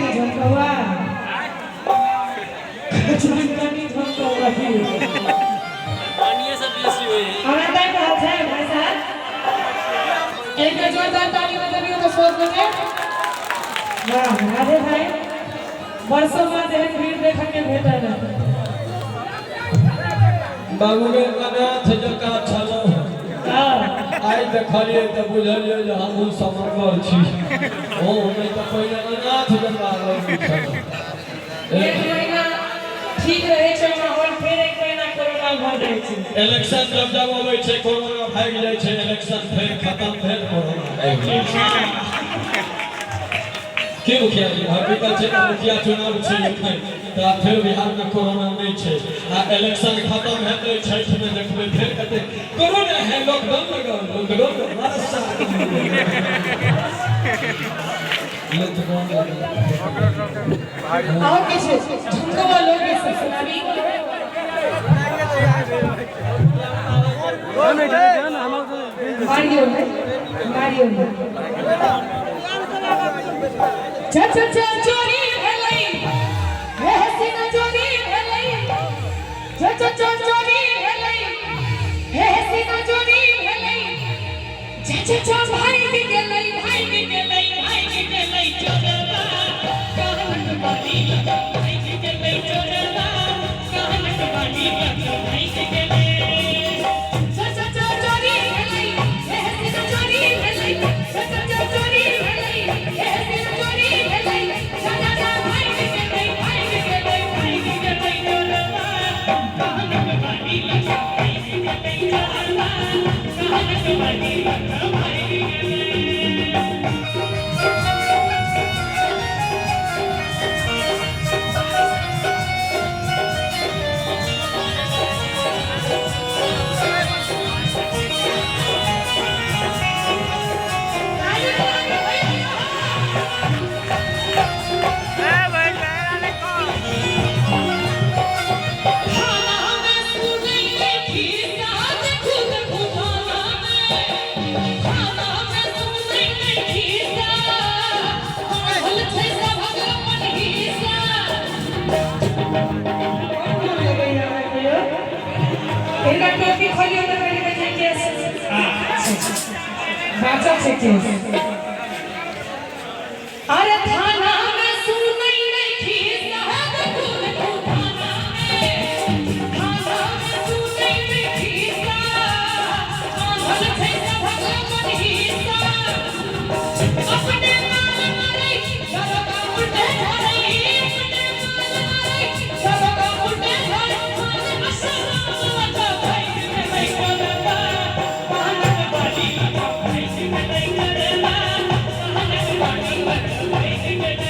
ने झमकौआ झमकनी झमकौआ की पानिये से बेसी होइ है। हमरा ताकि रहल छै भाई साहब, एक बेर जोरदार ताली बजबियौ तऽ सब गोटे। वाह राधे भाई, वर्षों बाद एहन भीड़ देखऽ के भेटल है। बाबू गे, अनाथ जकाँ छलहुँ, आइ देखलियै तऽ बुझलियै जे हमहूँ समगर छी। ओ नहि तऽ पहिले अनाथ जकाँ लगै छलहुँ। एक महीना ठीक रहै छै माहौल, फेर एक महीना कोरोना भऽ जाइ छै। इलेक्शन जब जब अबै छै कोरोना भागि जाइ छै, इलेक्शन फेर खत्म भेल कोरोना आबि जाइ छै। की मुखिया जी, हकीकत छै ने? मुखिया चुनाव छै एखन तऽ फेर बिहारमे कोरोना नहि छै, आ इलेक्शन खत्म हेतै छठिमे देखबै फेर कते कोरोना है, लॉकडाउन लगाओ, लॉकडाउन लॉकडाउन लगाओ। आओर किछु झुमकवा लोकगीत सब सुनाबी। मारियो ने, मारियो ने। च च च चोरी भेलै हे हसीना, चोरी भेलै। च च च चोरी भेलै हे हसीना, चोरी भेलै। च च च भागि गेलै, भागि गेलै, भागि गेलै चोरबा कानक बाली लगा, भागि गेलै चोरबा कानक बाली लगा, भागि गेलै। च च च चोरी भेलै हे हसीना, चोरी भेलै। च च च चोरी भेलै हे हसीना, चोरी भेलै। च च च भागि गेलै, भागि गेलै, भागि गेलै चोरबा कानक बाली लगा, भागि गेलै चोरबा कानक बाली लगा, भागि गेलै। थाना में सुनै खिस्सा, देखू देखू थाना में, थाना में सुनै खिस्सा, बान्हल छै सभक अपन हिस्सा। हिनकर टोपी खोलियौ तऽ कनि कहै छै केस बाँचल छै केस। अरे थाना में सुनै नहीं खिस्सा, देखू देखू थाना में, थाना में सुनै नहीं खिस्सा, बान्हल छै सभक अपन हिस्सा। अपने माल मारै दरोगा उल्टे झरै, अपने माल मारै दरोगा उल्टे झरै, माल असराम लगा, भागि गेलै चोरबा कानक बाली लगा, भागि गेलै चोरबा कानक बाली लगा, भागि गेलै।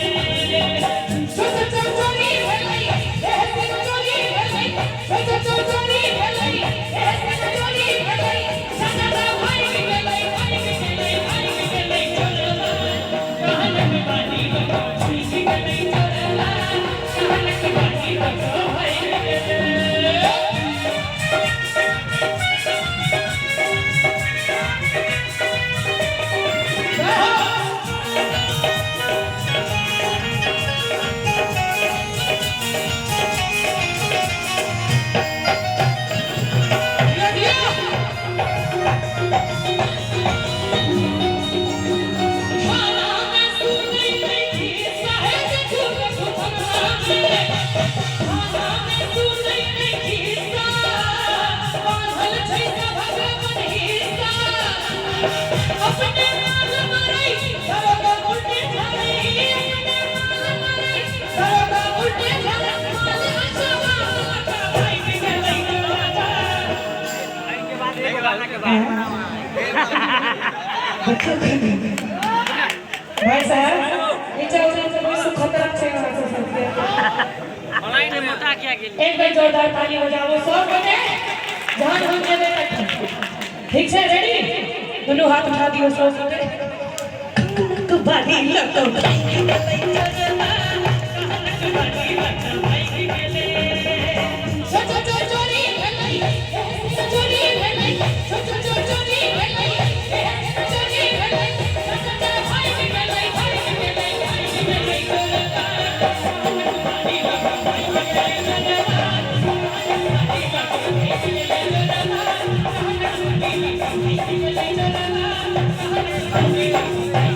चो चो चो चोरी भेलै हे हसीना, चोरी भेलै। चो चो चो चोरी भेलै हे हसीना, चोरी भेलै। जा जा जा भागि गेलै, भागि गेलै, भागि गेलै चोरबा कानक बाली लगा, भागि गेलै चोरबा कानक बाली लगा, भागि गेलै। थाना में सुनै नहीं खिस्सा है, देखू देखू थाना में, थाना में सुनै नहीं खिस्सा, बान्हल छै सभक अपन हिस्सा। अपने माल मारै दरोगा उल्टे झरै, अपने माल मारै दरोगा उल्टे झरै, माल असराम लगा, भागि गेलै चोरबा। भाई साहब, नीचा उतरू तऽ बहुत खतरा छै अहाँ सबके। ऑनलाइन मोटा किया गेली? एक बेर जोरदार ताली बजाबो सब गोटे, जहन हम जेबै तखन। ठीक छै? रेडी? दुनू हाथ उठा दियौ सब गोटे। कानक बाली लगा, भागि गेलै चोरबा कानक बाली लगा, भागि गेलै। चो चो चो चोरी भेलै हे हसीना, चोरी भेलै। चो चो चो चोरी भेलै हे हसीना, चोरी भेलै। चो चो चो भागि गेलै, भागि गेलै, भागि गेलै चोरबा गोली चलला।